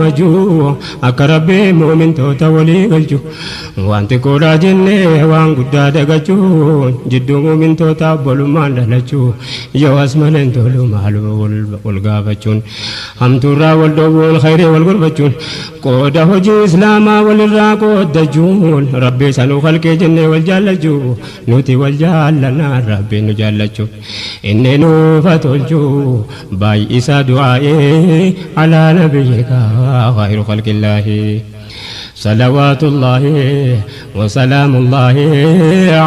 Majuu akka Rabbiin mu'mintoota walii galchu waan xiqqoodhaa jennee waan guddaa dagachuun jidduu mu'mintootaa obbolummaan dhalachuu yoo as malee hin tolu maaluma wal gaafachuun hamtuurraa wal dhowwuun khayrii wal gorfachuun qooda hojii islaamaa walirraa qooddachuun Rabbii sanuu khalqee jennee wal jaallachuu nuti wal jaallannaan Rabbiin nu jaallachuu inni nuuf haa tolchu baay'isa du'aa'ii alaa nabiyyika khayru khalqillaahi salawaatullaahi wasalaamullaahi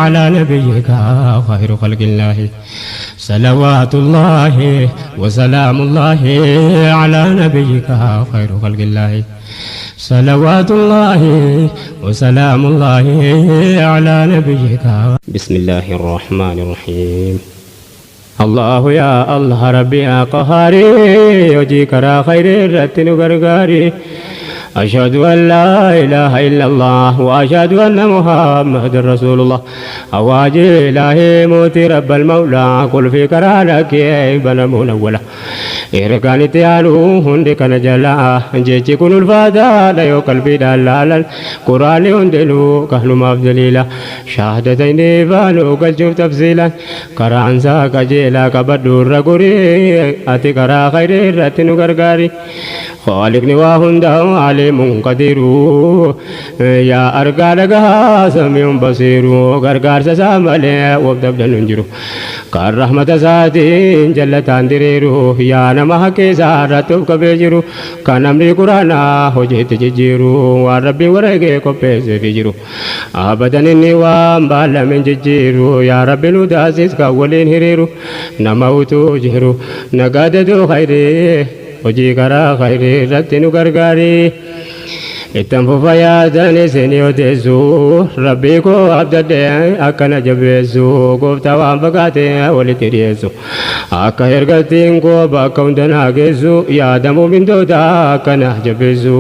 alaa nabiyyika khayru khalqillaahi salawaatullaahi wasalaamullaahi alaa nabiyyika khayru khalqillaahi salawaatullaahi wasalaamullaahi alaa nabiyyika. Bismillaahi rrahmaani rrahiim. Allaahu yaa Allah Rabbi yaa Qahhaari hojii karaa khayrii irratti nu gargaari. Ashhadu an laa ilaaha illallah wa ashhadu anna Muhammadan Rasuulullah. Awaaji ilaahii mootii Rabbal Mawlaa qulfii karaa lakkee banamuun awwala. Ergaan itti aanu hundi kana jalaa jechi kun ulfaataadha yoo qalbiidhaan laalan quraanni hundinuu kanumaaf daliila shahaadatayni baanuu galchuuf tafsiilan karaan isaa qajeelaa qabadhu irra gorii ati karaa khayrii irratti nu gargaari Khaaliqni waa hundaa aliimun qadiiru yaa argaa dhagahaa samiun basiiru gargaarsa isaa malee wabdabdan hin jiru Kan rahmata isaatiin jallataan diriiru yaa nama haqqii isaa irratti of qabee jiru kan amrii quraanaa hojiitti jijjiiru waan rabbiin wareegee qopheesseefi jiru abadan inni waan baallame hin jijjiiru yaa rabbi nu taasiis kan waliin hiriiru nama utuu jiru nagaa daduu khayrii hojii karaa khayrii irratti nu gargaari. Ittan fufa yaadan isin odeessu rabbii koo abdadhe akka na jabeessu gooftaa waan fagaate walitti dhiyeessu akka ergattiin koo bakka hunda naa geessu yaada muumintoota akka na jabeessu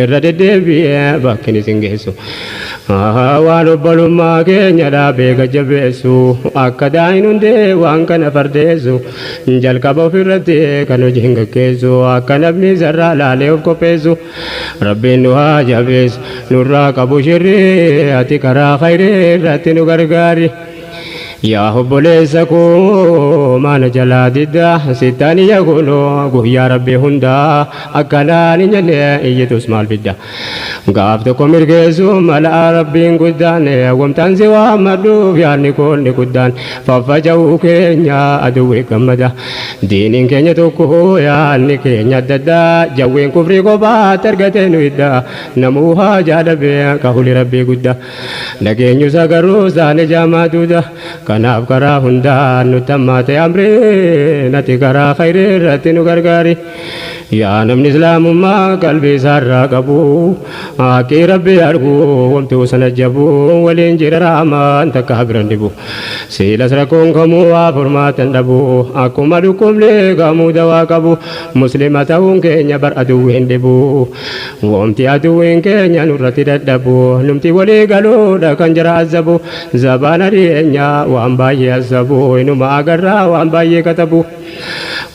irra deddeebi'ee bakkin isin geessu waan obbolummaa keenya dhaabee gad jabeessu akka daa'in hundee waan kana fardeessu jalqaba ofirratti kan hojii hin gaggeessu akka namni zarraa laalee of qopheessu Rabbiin nu haa jabeessu nurraa qabu shirrii ati karaa khayrii irratti nu gargaari. Yaa obboleessa koo maana jalaa didda sittaan iyya kunoo guyyaa rabbii hundaa akkanaan hin jenne iyyitus maal fidda. Gaaf tokko mirgeessu mala rabbiin guddaan wamtaan si waammadhuuf yaadni koonni guddaan faffaca'uu keenya aduwwi gammada. Diiniin keenya tokko yaadni keenya adda addaa jawween kufrii kophaatti argatee nu hidda namuu haajaa dhabee kahuli rabbii guddaa dhageenyu sagaruu isaanii jaamaa duuda kanaaf karaa hundaan nutti hammaate amrii ati karaa khayrii irratti nu gargaari. Yaa namni islaamummaa qalbii isaarraa qabu haqqii rabbii argu wamtuu sana jabu waliin jira raamaan takka biran dhibu. Siilas rakkoon kamuu waa furmaatan dhabu akkuma dhukkubni kamuu dawaa qabu muslima ta'uun keenya bar aduwwiin dhibu womti aduwwiin keenya nurratti dadhabu numti walii galuudha kan jara azabu zabaana dhiyeenya waan baay'ee azabu inuma agarraa waan baay'ee katabu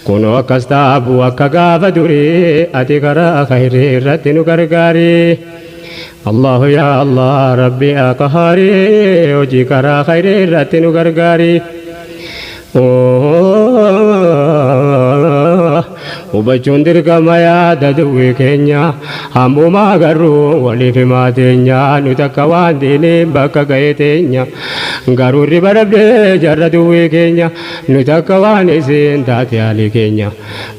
kunoo akkas taabu akka gaafa durii ati karaa khayrii irratti nu gargaari. Allahu yaa Allah rabbi yaa qahaari hojii karaa khayrii irratti nu gargaari. Hubachuun dirqama yaada duwwii keenya hammuma agarru waliif himaa teenya nuti akka waan diiniin bakka ga'ee teenya garuu riba dhabdee jarra duwwii keenya nuti akka waan isiin taate haalii keenya.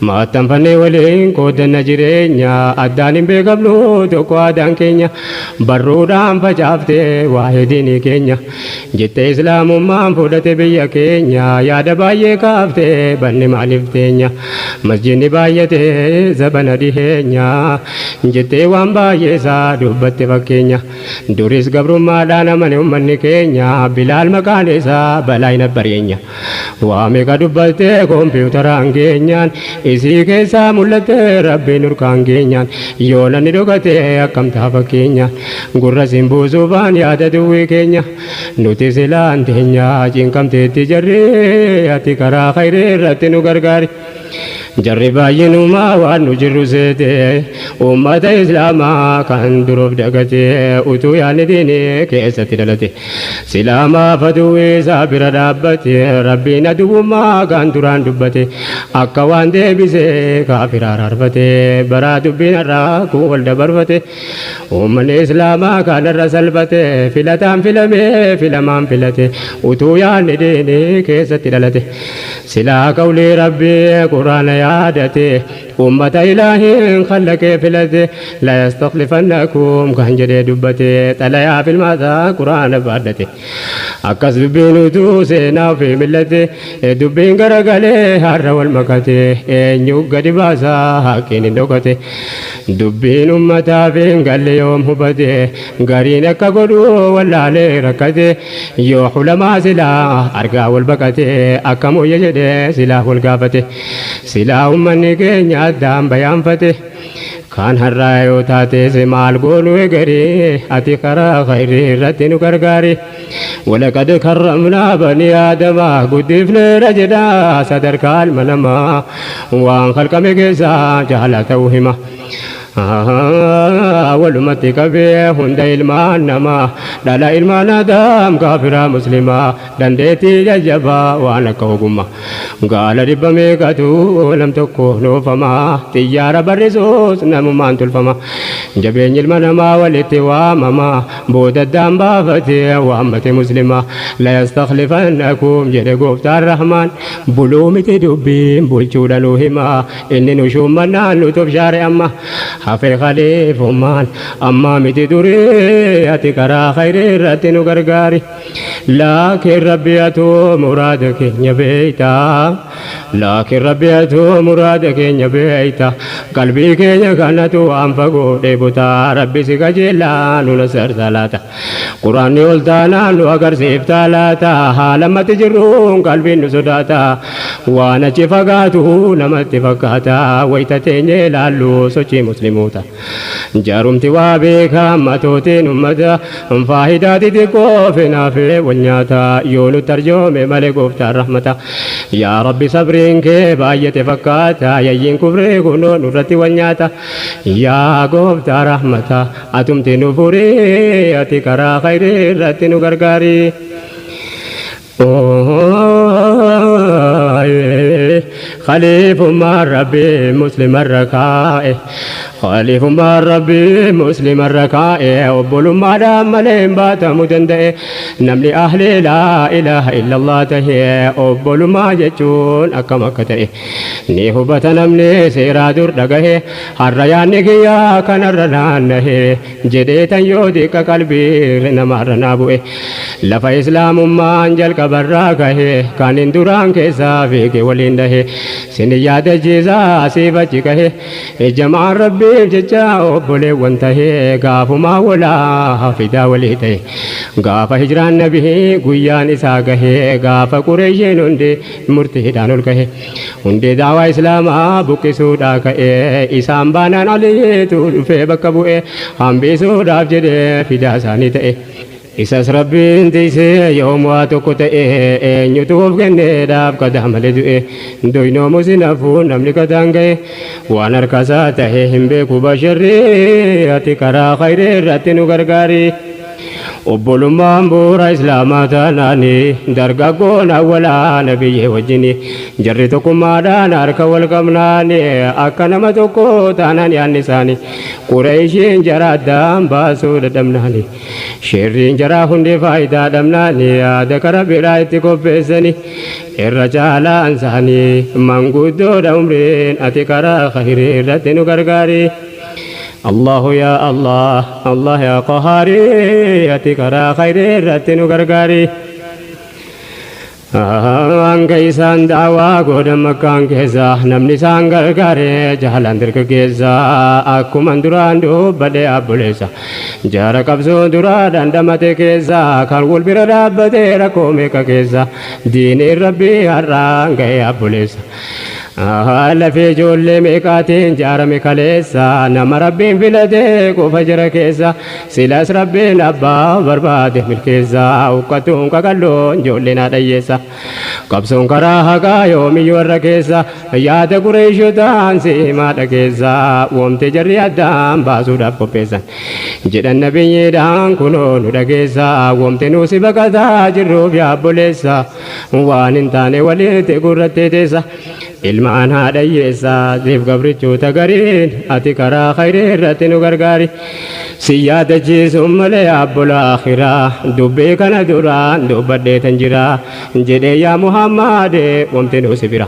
Maxxanfannee waliin qooddanna jireenya addaan hin beekamnu tokko aadaan keenya barruudhaan facaaftee waa'ee diinii keenya jettee islaamummaan fudhate biyya keenya yaada baay'ee kaaftee banni maaliif teenya masjidni baay'ate zabana dhiheenya jettee waan baay'ee isaa dubbatte fakkeenya duris gabrummaadhaan amane ummanni keenya bilaal maqaan isaa balaa hin abbareenya. Waa meeqa dubbattee kompiiwutaraan geenyaan isii keessaa mul'attee rabbiin urkaan geenyaan yoo namni dhokatee akkam ta'a fakkeenya gurra siin buusuufaan yaada duwwii keenya nuti silaan teenya cinqamteetti jarri ati karaa khayrii irratti nu gargaari. Jarri baay'inumaa waan nu jirru seete, ummata Islaamaa kan duroof dagate, utuu yaadni diinii keessatti dhalate. Silaa maaf aduwwii isaa bira dhaabbate? Rabbiin aduwwummaa kan duraan dubbate, akka waan deebisee kaafira araarfate. Baraa dubbiin har'aa kun wal dabarfate. Uummanni Islaamaa kanarra salphate, filataan filamee filamaan filate, utuu yaadni diinii keessatti dhalate. Silaa qawlii Rabbii Qur'aana yaadate, ummata Ilaahiin khallaqee filate, la yastakhlifannakum kan jedhee dubbate, xalayaa filmaataa Qur'aana baadhate. Akkas dubbiin utuu seenaa ofii millate, dubbiin garagalee har'a wal makate, eenyu gadi baasaa haqqiin hin dhokate. Dubbiin ummataaf hin galle yoom hubate, gariin akka godhu wallaalee rakkate. Yoo hulamaa silaa argaa wal baqate, akkam wayya jedhee silaa wal gaafate. Silaa ummanni keenya addaan bayaanfate. Kan har'aa yoo taates maal goonu egerii? Ati karaa khayrii irratti nu gargaari. Walaqad karramnaa banii aadamaa, guddifneera jedha sadarkaa ilma namaa, waan khalqame keessaa jaala ta'uu hima. Walumatti qabee hunda ilmaan namaa, dhala ilmaan Aadaam, kaafiraa muslimaa, dandeettii jajjabaa waan akka ogummaa. Gaala dhibba meeqatu nam tokko noofama, xiyyaara barrisuus namumaan tolfama. Jabeenyi ilma namaa walitti waamama, booda addaan baafatee waammate muslima. La yastakhlifannakum jedhe gooftaan Rahmaan, buluu miti dubbiin, bulchuudha nu hima. Inni nu shuummannaan nu tofshaare, amma hafe khaliifummaan, ammaa miti durii. Ati karaa khayrii irratti nu gargaari. Laakiin Rabbi atuu muraada keenya beeyta, laakiin Rabbi atuu muraada keenya beeyta, qalbii keenya kanatu waan fagoo dheebota. Rabbi si qajeelaa nu nasarta laata? Quraanni ol taanaan nu agarsiiftaa laata? Haala ammatti jirruun qalbiin nu sodaata, waan achi fagaatu namatti fakkaata, wayita teenyee ilaallu sochii musliimoota. Jaarumti waa beekaa matootiin ummata, faayidaa xixiqqoo finaafee wal nyaata, yoo nutti arjoome malee gooftaan rahmata. Yaa Rabbi, sabriin kee baay'ate fakkaata, yayyiin kufree kunoo nurratti wal nyaata. Yaa gooftaa rahmata, atumti nu furii, ati karaa khayrii irratti nu gargaari. Khaliifummaan Rabbii muslimarra kaa'e, khaliifummaan Rabbii muslimarra kaa'e, obbolummaadhaan malee hin baatamu danda'e. Namni ahli laa ilaaha illallah tahe obbolummaa jechuun akkam akka ta'e ni hubata namni seeraa dur dhagahe. Har'a yaanni kiyyaa kanarra naannahe jedhee tan yoo diqqa qalbii namaarra naa bu'e. Lafa Islaamummaan jalqabarraa kahe, kan hin duraan keessaa fiige waliin dhahe, sin yaadachiisaa asiif achi kahe. Jamaan Rabbiif jecha obboleewwan tahe, gaafumaa walaa fidaa walii ta'e, gaafa hijraan Nabii guyyaan isaa gahe, gaafa Qureeshiin hundi murtiidhaan ol kahe, hundee daawaa Islaamaa buqqisuudhaa ka'e. Isaan baanaan Aliitu dhufee bakka bu'e, hambisuudhaaf jedhee fidaa isaanii ta'e. Isas Rabbiin tiisee yoom waa tokko ta'e? Eenyutu of kenneedhaaf kadaa malee du'e? Doynoomus hin hafu namni kadaan ga'e, waan harkasaa ta'e hin beeku basharri. Ati karaa khayrii irratti nu gargaari. Obbolummaan bu'uura Islaamaa taanaani, dargaggoon awwalaa nabiyyee wajjini, jarri tokkummaadhaan harka wal qabnaani, akka nama tokko taanaan yaanni isaanii, Qureeshiin jara addaan baasuu dadhabnaani, shirriin jaraa hundi faayidaa dhabnaani, yaada kara biraa itti qopheessani. Irra caalaan isaanii manguddoodha umriin. Ati karaa khayrii irratti nu gargaari. Allahu ya Allah, Allah ya Qahari, ati karaa khayrii irratti nu gargaari. Hanga isaan daawaa godhan Makkaan keessa, namni isaan gargaare jaalaan dargaggeessa. Akkuma duraan dubbadhe abboleessa jaara qabsoo duraa dandamate keessa, kan wal bira dhaabbate rakkoo meeqa keessa, diiniin Rabbii har'aan ga'e abboleessa. Lafee ijoollee meeqaatiin jaarame kaleessa, nama Rabbiin filatee qofa jira keessa. Silas Rabbiin abbaa barbaade milkeessa, uqqatuun qaqalloon ijoolleen haadhayyeessa. Qabsoon karaa haqaa yoomiyyuu warra keessa, yaada Qureeshotaan si himaa dhageessa. Woomte jarri addaan baasuudhaaf qopheessan jedhan nabiyyiidhaan kunoo nu dhageessa. Woomte nuusi baqataa jirruuf yaabboleessa, waan hin taane walitti gurrattee teessa. Ilmaan haadhayyeessa siif gabrichoota gariin, ati karaa khayrii irratti nu gargaari. Si yaadachiisuun malee abbola akhiraa, dubbii kana duraan dubbadheetan jira jedhee. Yaa Muhammad, wamti nu si bira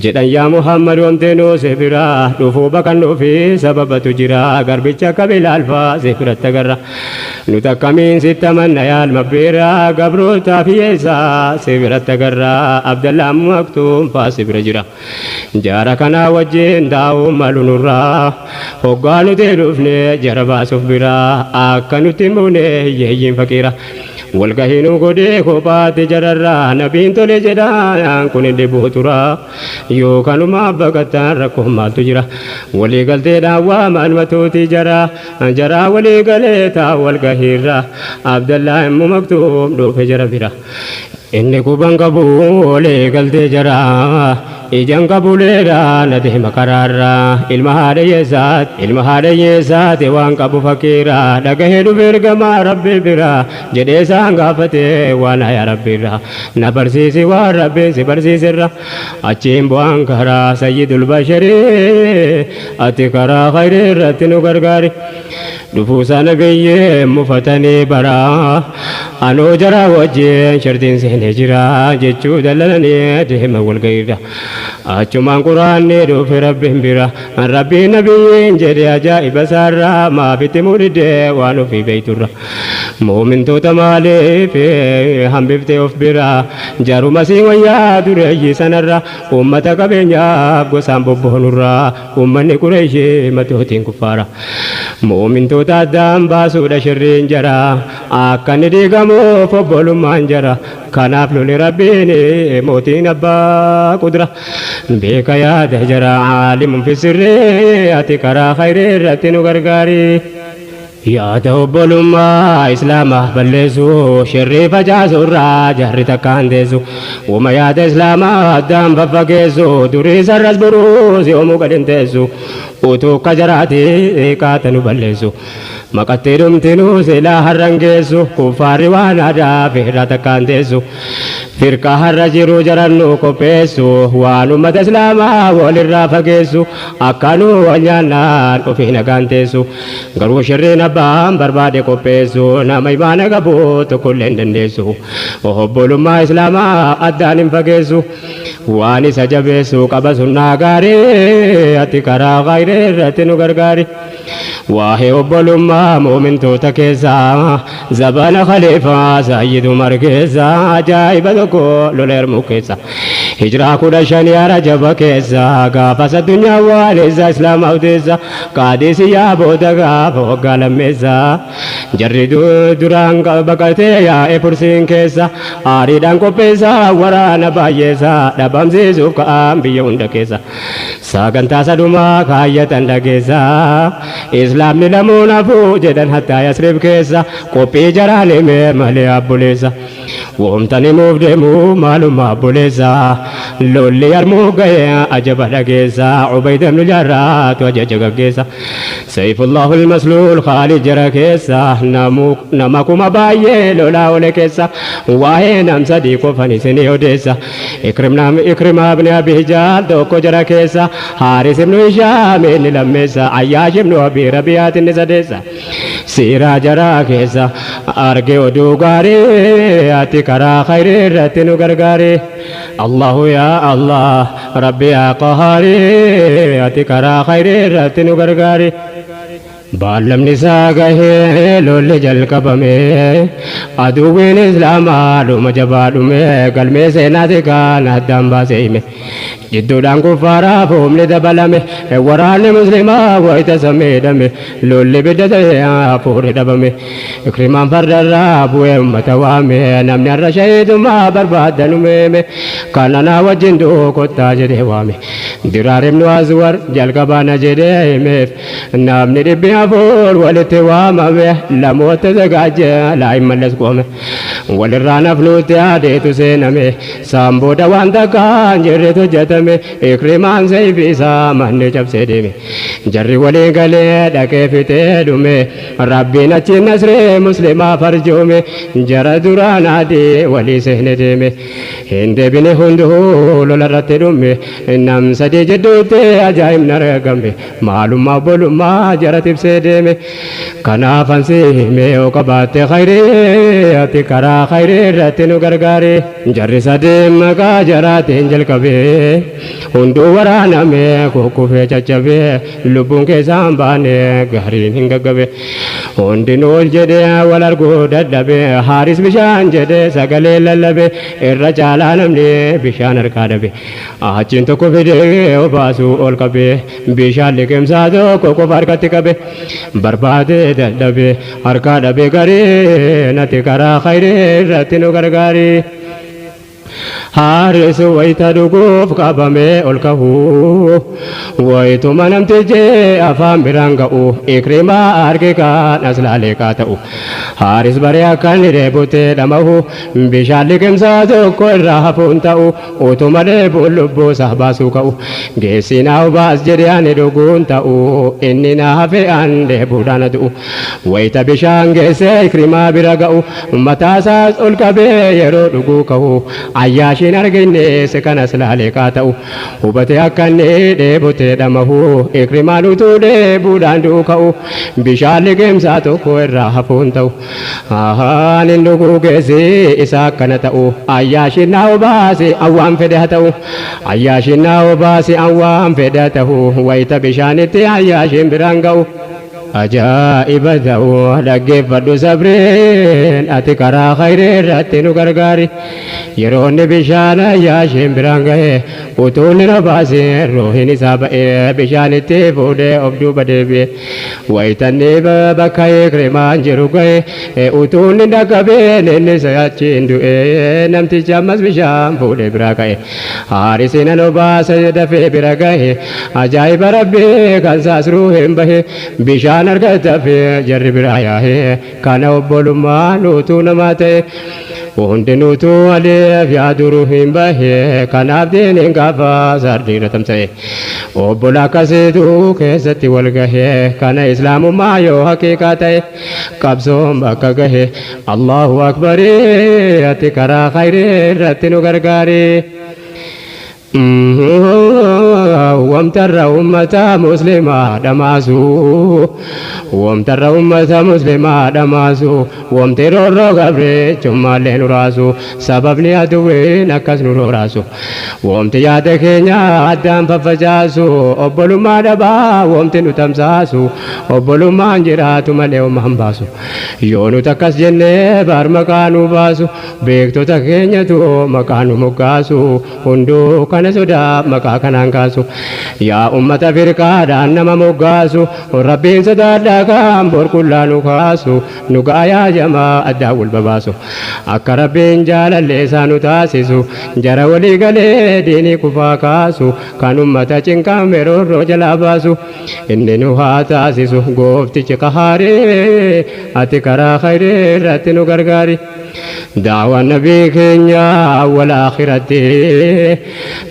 jedhan. Yaa Muhammad, wamti nu si bira dhufuu baqannuufi sababatu jira. Garbicha akka Bilaal faa si biratti agarra, nuti akkamiin sitti amanna? Yaa alma beeraa, gabrootaa fi hiyyeessaa si biratti agarra. Abdallaa Maktuum faa si bira jira, jaara kanaa wajjin taa'uu malu nurraa. Hoggaa nuti dhufne jara baasuuf biraa akka nutti muune hiyyeeyyiin faqiira walgahiinuu godhee kophaatti jararraa. Nabiin tole jedhaan, kun hin dhibuu tura yookanumaaf baqattaan rakkoon maaltu jira? Walii galteedhaan waamaan matuutii jara jaraa walii galee taa walgahiirra. Abdallaa immoo Maktuum dhufe jara bira. Inni quban qabu walii galtee jaraa, ijaan qabuleedha na deema karaarra. Ilma haadha hiyyeessaati, ilma haadha hiyyeessaati, waan qabu fakiira. Dhagahee dhufe ergamaa Rabbi bira jedhee isaan gaafate, waan aya Rabbiirra na barsiisi, waan Rabbiin si barsiisirra. Achiin bu'aan karaa sayyidul basharii, ati karaa khayrii irratti nu gargaari. Dhufuu sana biyyee mufatanii baraa, anoo jara wajjin shartiin seenee jira jechuu dallalanii deema walgahiirra. Achumaan Quraanni dhufe Rabbiin bira. Rabbiin nabiyyiin jedhe, ajaa'iba isaarraa, maafitti mudhidee waan ofii beeyturra? Muumintoota maaliif hambiftee of bira? Jaruma sii wayyaa dureeyyii sanarra, ummata qabeenyaaf gosaan bobboonurraa. Ummanni Qureeshii matootiin kuffaara, muumintoota addaan baasuudha shirriin jara, akka inni diigamuuf obbolummaan jara. Kanaaf loli Rabbiin mootiin abbaa qudra beeka yaada jara, caalimun fi sirrii, ati karaa khayrii irratti nu gargaari. Yaada obbolummaa Islaamaa balleessu shirrii facaasurraa jarri takkaan teessu. Wama yaada Islaamaa addaan faffageessu durii sarras boruus yoomuu gad hin teessu. Utuu akka jaraati qaata nu balleessu, maqatti dhumtinuu silaa har'an geessu. Kuffaarri waan aadaa feerraa takkaan teessu, firqa har'a jiru jarannu qopheessu, waan ummata Islaamaa walirraa fageessu, akkanuu wal nyaannaan ofii nagaan teessu. Garuu shirriin abbaan barbaade qopheessu nama imaana qabu tokkollee hin dandeessu. Obbolummaa Islaamaa addaan hin fageessu. Waan isa jabeessu qaba sunnaa gaarii, ati karaa khayrii irratti nu gargaari. Waa'ee obbolummaa muumintoota keessaa, zabana khaliifaa Sayyid Umar keessa, ajaa'iba tokko lola Yarmuuk keessa, hijiraa 15 Rajaba keessa, gaafas addunyaa waan isa Islaamaa odeessa. Qaadisiyyaa booda gaafa waggaa lammeessa, jarri duraan baqatee yaa'e Fursiin keessa, aariidhaan qopheessa waraana baay'eessa, dhabamsiisuuf ka'aan biyya hunda keessa. Sagantaa sadumaa kaayyatan dhageessa, Islaamni lamuun hafuu jedhan hattaa Yasrib keessa. Qophii jaraan hime malee abboleessa, woomtan himuuf deemu maalummaa abboleessa. Lolli Yarmuu ga'e ajaba dhageessa, Ubayda ibnu Jarraatu ajaja gaggeessa. Sayfullahul Masluul Khaalid jara keessa, nama kuma baay'ee lolaa ole keessa, waa'ee nam sadii qofan isinii odeessa. Ikrimaa ibni Abi Jahl tokko jara keessa, Haaris ibnu Hishaam inni lammeessa, Ayyaash ibnu Abi Rabiyaat inni sadeessa. Siiraa jaraa keessa arge oduu gaarii, ati karaa khayrii irratti nu gargaari. Allahu yaa Allah, Rabbi yaa Qahaarii, ati karaa khayrii irratti nu gargaari. Baallamni isaa gahee lolli jalqabame, aduwwiin Islaamaa dhuma jabaa dhume, galmee seenaati kan addaan baasee hime. Jidduudhaan kuffaaraaf humni dabalame, waraanni Muslimaa wayita san miidhame, lolli ibidda ta'ee hafuurri dhabame. Ikrimaan fardarraa bu'ee ummata waame, namni har'a shahiidummaa barbaaddan umeeme, kan anaa wajjin du'u kottaa jedhee waame. Diraar ibnu Azwar jalqabaa na jedhee himeef, Namni 400 walitti waamame, lamoota zagaajje laa hin mallas qoome. Walirraa nafnuutti aadeetu seename, saan booda waan takka hin jirretu hojjetame, Ikrimaan seeyfii isaa manni cabsee deeme. Jarri walii galee dhaqee fixee dhume, Rabbiin achiin nasree muslimaaf arjoome, jara duraan adii walii seene deeme. Hin deebine hunduu lolarratti dhume, nam sadii jidduutti ajaa'ibni argame. Maalummaa obbolummaa jara tibsee deeme. Kanaafan si hime yoo qabaatte khayrii, ati karaa khayrii irratti nu gargaari. Jarri sadeen maqaa jaraatiin jalqabe, hunduu waraaname kukkufee caccabe, lubbuun keessaa hin baane gaariin hin gaggabe. Hundinuu ol jedhee wal arguu dadhabe, Haaris bishaan jedhee sagalee lallabe, irra caalaa namni bishaan harkaa dhabe. Achiin tokko fidee obaasuu ol qabee, bishaan liqimsaa tokko qofa harkatti qabe, barbaadee dadhabe, harkaa dhabe garii, natti karaa khayrii irratti nu gargaari. Haaris wayita dhuguuf qabamee ol kahu, wayituma namtichi afaan biraan ga'u, Ikrimaa arge kaan as laalee kaa ta'u. Haaris baree akka inni dheebotee dhamahu, bishaan liqimsaa tokko irraa hafuun ta'u, Utuma dheebuun lubbuu isaa baasuu ka'u, geessii naa obaas jedhe ani dhuguun ta'u, inni naa hafe an dheebuudhaan haa du'u. Wayita bishaan geessee Ikrimaa bira ga'u, mataa isaas ol qabee yeroo dhuguu ka'u, Ayyaashiin arginne se kanas laalee kaa ta'u. Hubate akka inni dheebotee dhamahu, Ikrimaan utuu dheebuudhaan du'u ka'u, bishaan liqimsaa tokko irraa hafuun ta'u. Anin dhuguu geessi isa akkana ta'u, Ayyaashiin naa obaasi an waan fedhe haa ta'u, Ayyaashiin naa obaasi an waan fedhe haa ta'u, wayita bishaanitti Ayyaashiin biraan ga'u. Ajaa'iba ta'u dhaggeeffadhu sabriin, ati karaa khayrii irratti nu gargaari. Yeroo inni bishaan Ayyaashiin biraan ga'e, utuu inni hin obaasin ruuhiin isaa ba'e, bishaanitti fuudhee of duuba deebi'e. Wayita inni bakka Ikrimaan jiru ga'e, utuu inni hin dhaqqabin innis achiin du'e. Namtichi ammas bishaan fuudhee biraa ka'e. Haarisi nan obaasa dafee bira gahe. Ajaa'iba Rabbii kan isaas ruuhiin bahe. Bishaan argatafi jarri biraa yaahe. Kana obbolummaan utuu namaa ta'e. Hundinuutuu waliif yaadu ruuhiin bahe. Kanaaf diiniin gaafa sardiirra tamsa'e. Obbola akkasiitu keessatti wal gahe. Kana Islaamummaa yoo haqiiqaa ta'e, qabsoon bakka gahe. Allahu Akbarii, ati karaa khayrii irratti nu gargaari. Wamtarra ummata muslimaa dhamaasu, wamtarra ummata muslimaa dhamaasu, wamti roorroo gabrichummaallee nu raasu, sababni aduwwiin akkas nu roraasu, wamti yaada keenya addaan faffacaasu, obbolummaa dhabaa wamti nu tamsaasu, obbolummaan jiraatu malee homaa hin baasu. Yoo nuti akkas jennee baar maqaa nu baasu, beektota keenyatu maqaa nu moggaasu, hunduu kana sodaa maqaa kanaan kaasu. Yaa ummata firqaadhaan nama moggaasu, Rabbiin sodaadhaa kan bor qullaa nu kaasu, nu gaayaa jamaa addaan wal babaasu. Akka Rabbiin jaalallee isaa nu taasisu, jara walii galee diinii kufaa kaasu, kan ummata cinqame roorroo jalaa baasu, inni nu haa taasisu gooftichi qahaarii, ati karaa khayrii irratti nu gargaari. Daawaan nabii keenya awwal akhiratti,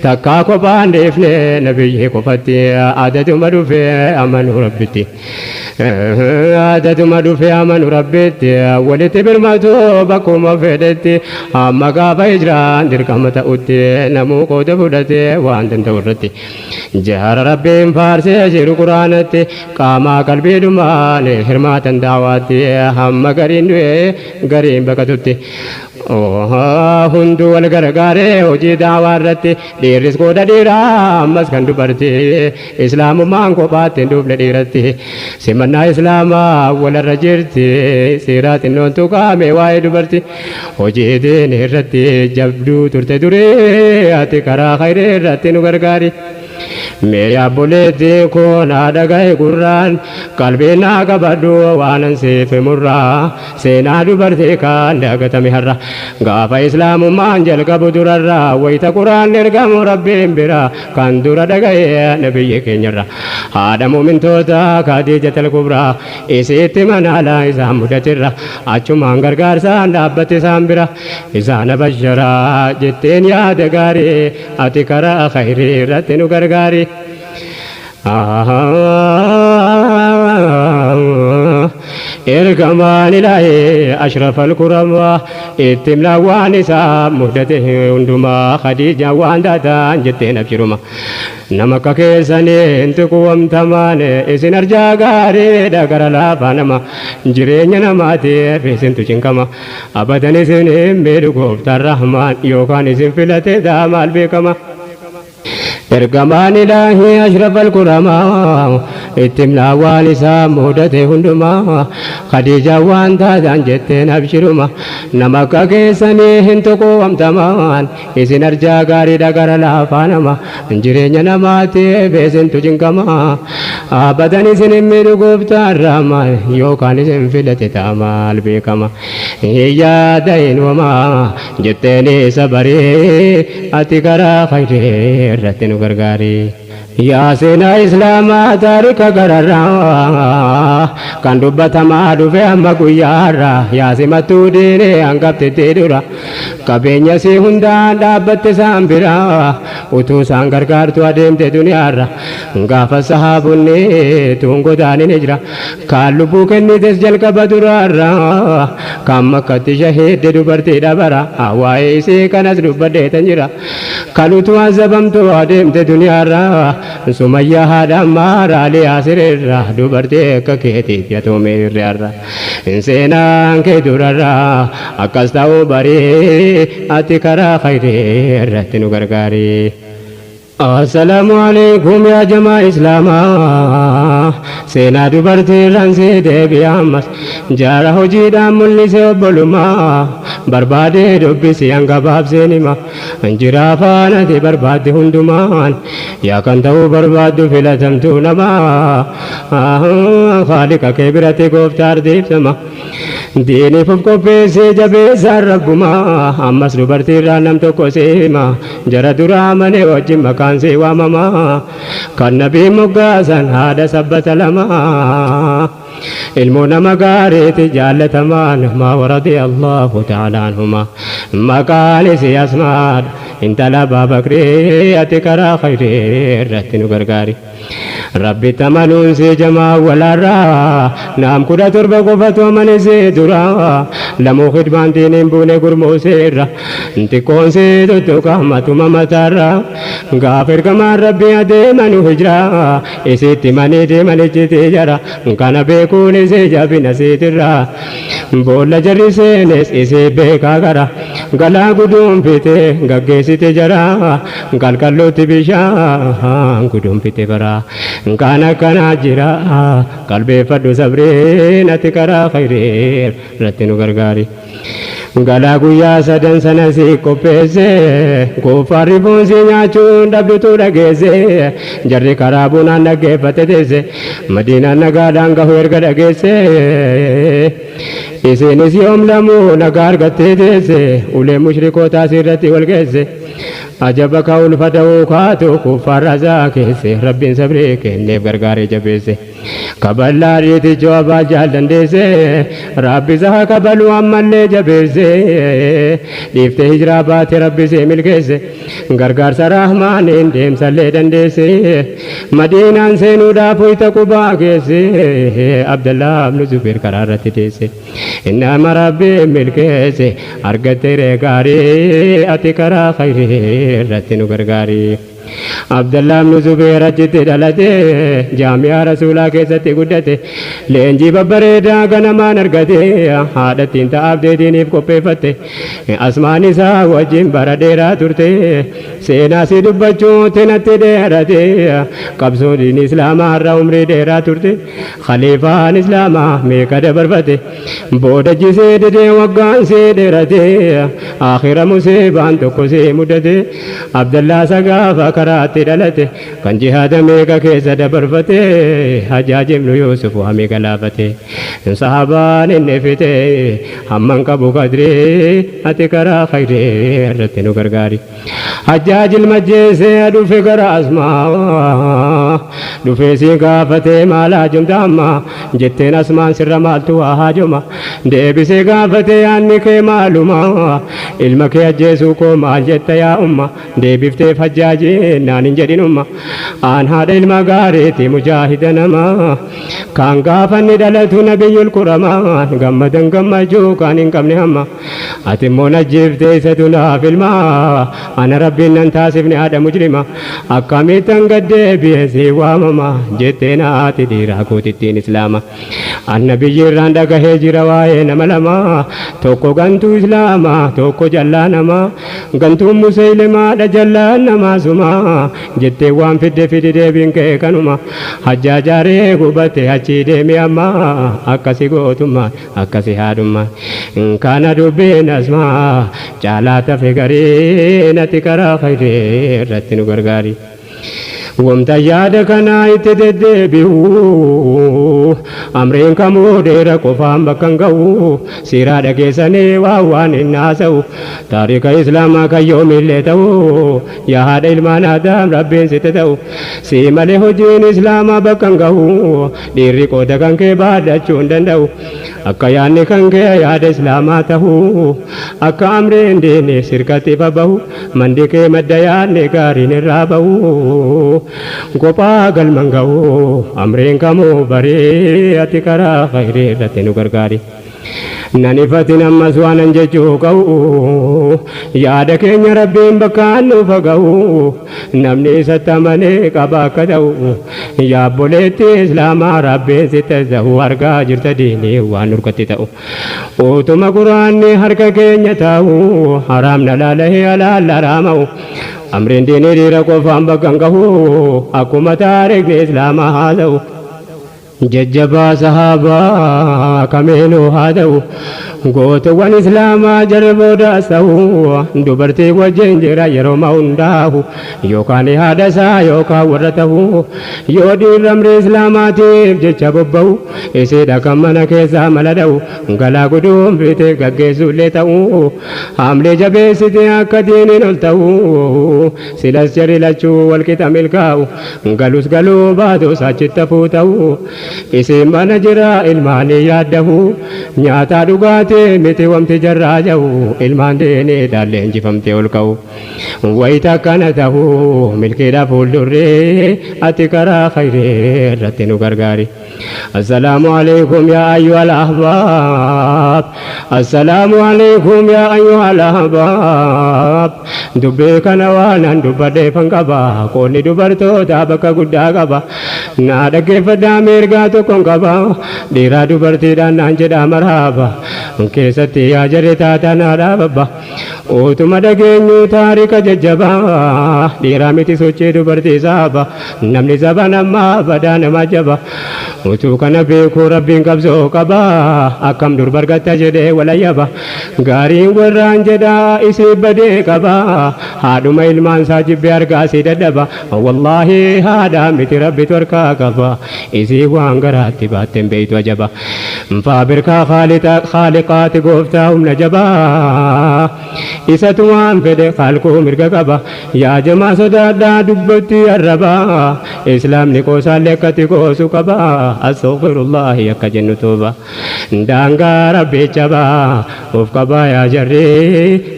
takkaa kophaan dhiifne nabiyyi qofatti, adaduma dhufe amanu Rabbitti, adaduma dhufe amanu Rabbitti, walitti birmatu bakkuma fedhetti, amma gaafa hijraan dirqama ta'utti, namuu qooda fudhate waan danda'u irratti. Jahara Rabbiin faarsee jiru Quraanatti, qaamaa qalbiidhumaan hirmaatan daawaatti, hamma gariin du'ee gariin baqatutti. Hunduu wal gargaaree hojii daawaa irratti, dhiirris qooda dhiiraa ammas kan dubartii, islaamummaan kophaatti hin dhufne dhiiratti. Simannaa islaamaa walarra jirti, seeraa xinnoon tuqaame waa'ee dubartii. Hojii diin irratti jabduu turte duree, ati karaa khayrii irratti nu gargaari. Mee yaabboleettii koo naa dhagaye gurraan, qalbii naa qabadhu waanan siif himurraa, seenaa dubartii kan dagatame har'a. Gaafa islaamummaan jalqabu durarraa, wayita quraan ergamu rabbiin bira, kan dura dhagaye nabiyyi keenyarra haadha mumintoota Khadiijatal Kubraa. Isiitti manaalaa isaan mudatirra, achumaan gargaarsaan dhaabbate isaan bira. Isaan abasharaa jetteen yaada gaarii, ati karaa khayrii irratti nu gargaari. Ergamaan ilaahee ashrafal kuramaa itti himnaa waan isaa mudate hundumaa, Khadiijaa waan taataan jetteen abshiruma. Nama akka keessanii hin tuqu wamtamaan, isin arjaa gaariidha gara laafaa nama, jireenya namaatiif isintu cinqama. Abadan isin hin miidhu gooftaan rahmaan, yookaan isin filate taa maal beekama. Ergamaan ilaahii ashrafal kuramaa itti himnaa waan isaa mudate hundumaa, Khadiijaa waan taataan jetteen abshiruma. Nama akka keessanii hin tuqu wamtamaan, isin arjaa gaariidha gara laafaa nama, jireenya namaatiif isintu cinqama. Abadan isin hin miidhu gooftaan rahmaan, yookaan isin filate ta'a maal beekama. Yaada hin wamaa jetteen isa barii, ati karaa khayrii irratti nu gargaari. Yaa seenaa islaamaa taarika gararraa, kan dubbatamaa dhufe amma guyyaarraa, yaa simattuu diinee hangaftitti dura, qabeenya si hundaan dhaabbatte isaan bira, utuu isaan gargaartu adeemte duniyaarra. Gaafa sahaabonni tuun godaanin hijra, kaan lubbuu kennites jalqaba duraarra, kan makkatti shahiidde dubartii dhabara, waa'ee isii kanas dubbadheetan jira. Kan utuu azabamtu adeemte duniyaarra, Sumayyaa haadha Ammaaraa Yaasirirra, dubartii akka keetiif yatuume irra, seenaan kee durarra akkas ta'uu barii, ati karaa khayrii irratti nu gargaari. Assalaamu alaikum yaa jamaa islaamaa, seenaa dubartii irraan si deebi'a ammas. Jaara hojiidhaan mul'ise obbolummaa, barbaadee dubbisi hanga baabseen hima. Jiraa faanati barbaadde hundumaan, yaa kan ta'uu barbaaddu filatamtuu namaa, Haaliqa kee biratti gooftaa ardiibsama. Diiniif of qopheessee jabeessaan rabbumaa, ammas dubartii irraa nam tokko siima, jara duraa malee wajjin maqaan sii waamama, kan nabii moggaasan haadha sabbata lama. Ilmoo nama gaariiti jaallatamaa nama, waradi Allahu ta'ala anhuma. Maqaan isii Asmaadha, intala Abbaa, ati karaa khayrii irratti nu gargaari. Rabbi tamanuun si jamaa walaarraa, naam 17 qofatu amane si dura, lamuu khidmaan diiniin buune gurmuu seerra, xiqqoon si tuttuqa matuma mataarra. Gaaf ergamaan rabbi adeemanu hijraa, isitti manii deeman iccitii jara kana beekuun isii jabina siitirra. Boolla jarri seenes isii beekaa gara galaa guduunfite gaggeessite jara, qalqallootti bishaan guduunfite bara. Kan akkanaa jira, qalbeeffadhu sabriin, ati karaa khayrii irratti nu gargaari. Galaa guyyaa sadan sana si qopheesse, kuuffaarri foon si nyaachuun dhabdutu dhageesse. Jarri karaa bunaan dhaggeeffate teesse, Madiinaan nagaadhaan gahu erga dhageesse. Isinis yoom lamuu nagaa argattee teesse, ulee mushrikootaa irratti wal geesse. Ajaba ka ulfa da'uu kaatu kuffaarra isaa keesse, rabbiin sabrii kenneef gargaaree jabeesse. Kaballaa dhiitichoo abbaa jaal dandeesse, rabbi isaa kabaluu ammallee jabeesse. Dhiiftee hijiraa baate, rabbi see milkeesse, gargaarsa rahmaaniin deemsallee dandeesse. Madiinaan seenuudhaaf hoyta qubaa geesse, Abdallaa ibnu Zubeer karaa irratti teesse. Innama rabbi milkeesse, argatte gaarii, ati karaa khayrii irratti nu gargaari. Abdallaa ibnu Zubeer achitti dhalate, jaami'aa Rasuulaa keessatti guddate, leenjii babbareedaa ganamaan argate, haadhattiin ta abdee diiniif qopheeffatte, Asmaan isaa wajjin bara dheeraa turte, seenaa si dubbachuutti natti dheerate, qabsoo diinii Islaamaa irra umrii dheeraa turte, khaliifaan Islaamaa meeqa dabarfate, booda jisee didee waggaan see dheerate, aakhira musiibaan tokko see mudate, Abdallaa isa gaafa karaatti dhalate, kan jihaada meeqa keessa dabarfate, Hajjaaj ibnu Yuusuf waa meeqa laafate, sahabaan inni fixe, hamman qabu qadrii, ati karaa khayrii irratti nu gargaari. Hajjaaj ilma ajjeesee dhufe gara Asmaa, dhufee si gaafatee maal haajomta amma jetteen Asmaan sirra maaltu waa haajoma, deebisee gaafatee yaanni kee maaluma, ilma kee ajjeesuu koo maal jetta yaa umma, deebifteef Hajjaaji naan hin jedhin umma, aan haadha ilma gaariiti mujaahida nama, kaan gaafa inni dhalatu nabiyyul kuramaan gammadan gammachuu kaan hin qabne hamma, ati immoo najjiiftee isatu naaf ilma, ana rabbiin nan taasifne haadha mujrima, akkamittan gad deebi'ee si waamama jetteen haati dhiiraa kootittiin islaama. Annabiyyi irraan dhagahee jira waa'ee nama lama, tokko gantuu islaamaa, tokko jallaa namaa, gantuun museylimaadha jallaan namaa suma, jettee waan fidde fidi deebiin kee kanuma. Hajjaajaaree gubate achii deemi amma, akkasi gootummaan akkasi haadhummaan, kana dubbiin Asmaa caalaa tafe garii, natti karaa khayrii irratti nu gargaari. Wamta yaada kanaa itti deddeebi'u, amriin kamuu dheera qofaan bakka hin ga'u, siiraa dhageessanii waan waan hin haasa'u, taarika islaamaa kan yoomillee ta'u, yaa haadha ilmaan Aadaam rabbiin sitti ta'u, sii malee hojiin islaamaa bakka hin ga'u, dhiirri qooda kan kee baadhachuu hin danda'u, akka yaadni kan kee yaada islaamaa ta'u, akka amriin diinii sirkatti ifa bahu, mandi kee madda yaadni gaariin irraa bahu, kophaa galman ga'u, amriin kamuu barii, ati karaa khayrii irratti nu gargaari. Nan ifatin ammas waanan jechuu qabu, yaada keenya rabbiin bakkaan nuuf ga'u, namni isatti amanee qaba akka ta'u, yaa obboleetti islaamaa rabbiin sitti ta'u, argaa jirta diinii waan nurkatti ta'u, utuma quraanni harka keenya taa'u, haraamna laalahee halaal haraama'u, amriin diinii dhiira qofaan bakka hin gahu, akkuma taarikni islaamaa haasa'u, jajjabaa sahaabaa kamiinuu haa ta'u, gootowwan islaamaa jara boodaas ta'u, dubartii wajjin jira yeroo hundaa'u, yookaan haadha isaa yookaan warra ta'u, yoo dhiirri amri islaamaatiif jecha bobba'u, isiidha kan mana keessaa mala dha'u, galaa guduunfite gaggeessuullee ta'u, haamlee jabeessite akka diiniin ol ta'u, silas jarri lachuu walqixa milkaa'u, galus galuu baatus achitti hafuu ta'u, isiin mana jira ilmaanii yaaddahu, nyaataa dhugaatii miti wamti jarraa jahu, ilmaan diiniidhaan leenjifamtee ol ka'u. Wayita akkana ta'u milkiidha fuuldurri, ati karaa khayrii irratti nu gargaari. Assalaamu alaykum yaa ayyuhal ahbaab, assalaamu alaykum yaa ayyuhal ahbaab. Dubbii kana waanan dubbadheefan qaba, qoonni dubartootaa bakka guddaa qaba, naa dhaggeeffadhaa mirgaa tokkon qaba, dhiiraa dubartiidhaan naan jedhaa marhaaba, keessatti yaa jarri taataa naa dhaababba. Utuma dhageenyu taarika jajjabaa, dhiiraa miti sochii dubartii saaba, namni zaban ammaa badaa nama jaba, utuu kana beekuu rabbiin qabsoo qaba, akkam dur bargatta jedhee walayyaba, gaariin warraan jedhaa isii badee qaba, haadhuma ilmaan isaa jibbee argaa sii dadhaba, wallaahi haadha miti rabbitu harkaa qaba, isii waan garaatti baatteen beeytu ajaba, faabirkaa khaaliqaati gooftaa humna jabaa, isatu waan fedhe khalquu mirga qaba, yaa jamaa sodaadhaa dubbatti arrabaa, islaamni qoosaallee akkatti qoosu qaba, astaghfirullahi akka jennu tuuba, daangaa rabbii cabaa of qabaa, yaa jarri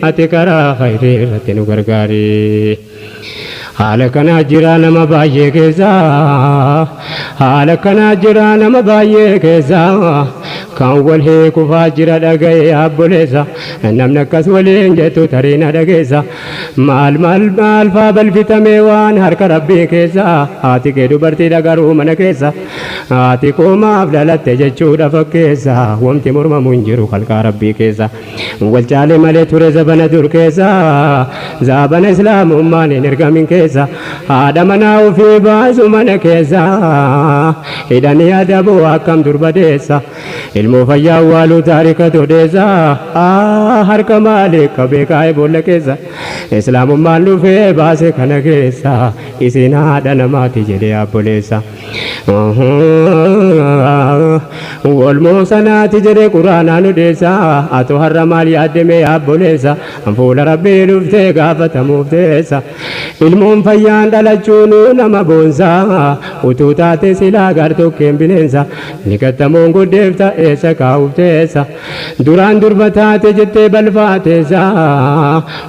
ati karaa khayrii irratti nu gargaari. Haala kanaa jira nama baay'ee keessa, haala kanaa jira nama baay'ee keessa, Kan wal hiikufaa jira dhagaye abboleessa, namni akkas waliin jettu tarii na dhageessa. Maal maal maal faa balfitamee waan harka rabbii keessa? Haati kee dubartiidha garuu mana keessa haati koo maaf dhalatte jechuudha fakkeessa. Wanti mormamu hin jiru kalqaa rabbii keessa. Wal caale malee ture zabana dur keessa, zabana islaamummaan hin ergamin keessa. Haadha manaa ofii baasu mana keessa hidhanii adabuu akkam durba deessa? Ilmoo fayyaa awwaaluu taarika todeessa. Harka maalii qabee kaa'ee boolla keessa? Islaamummaan dhufee baase kana keessa. Isin haadha namaati jedhee abboleessa. Walmoo sanaati jedhee quraanaan odeessa. Atoo har'a maal yaaddeme abboleessa? Fuula rabbii dhuftee gaafatamuuf teessa. Ilmoon fayyaan dhalachuun nama boonsa. Utuu taate silaa gartokkeen bineensa. Ni gattamoon guddeefta, eessa kaa'uuf teessa? Duraan durba taate jettee balfaa teessa.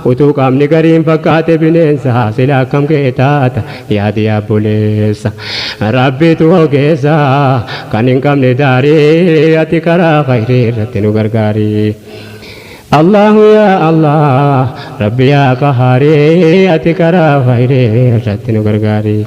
Utuu qaamni gariin fakkaate bineensa, sila akkam kee taata? Yaadi abboleessa. Rabbitu ogeessa kan hin qabne daarii, ati karaa khayrii irratti nu gargaari. Allahu ya Allah, Rabbi ya Qahari, ati karaa khayrii irratti nu gargaari.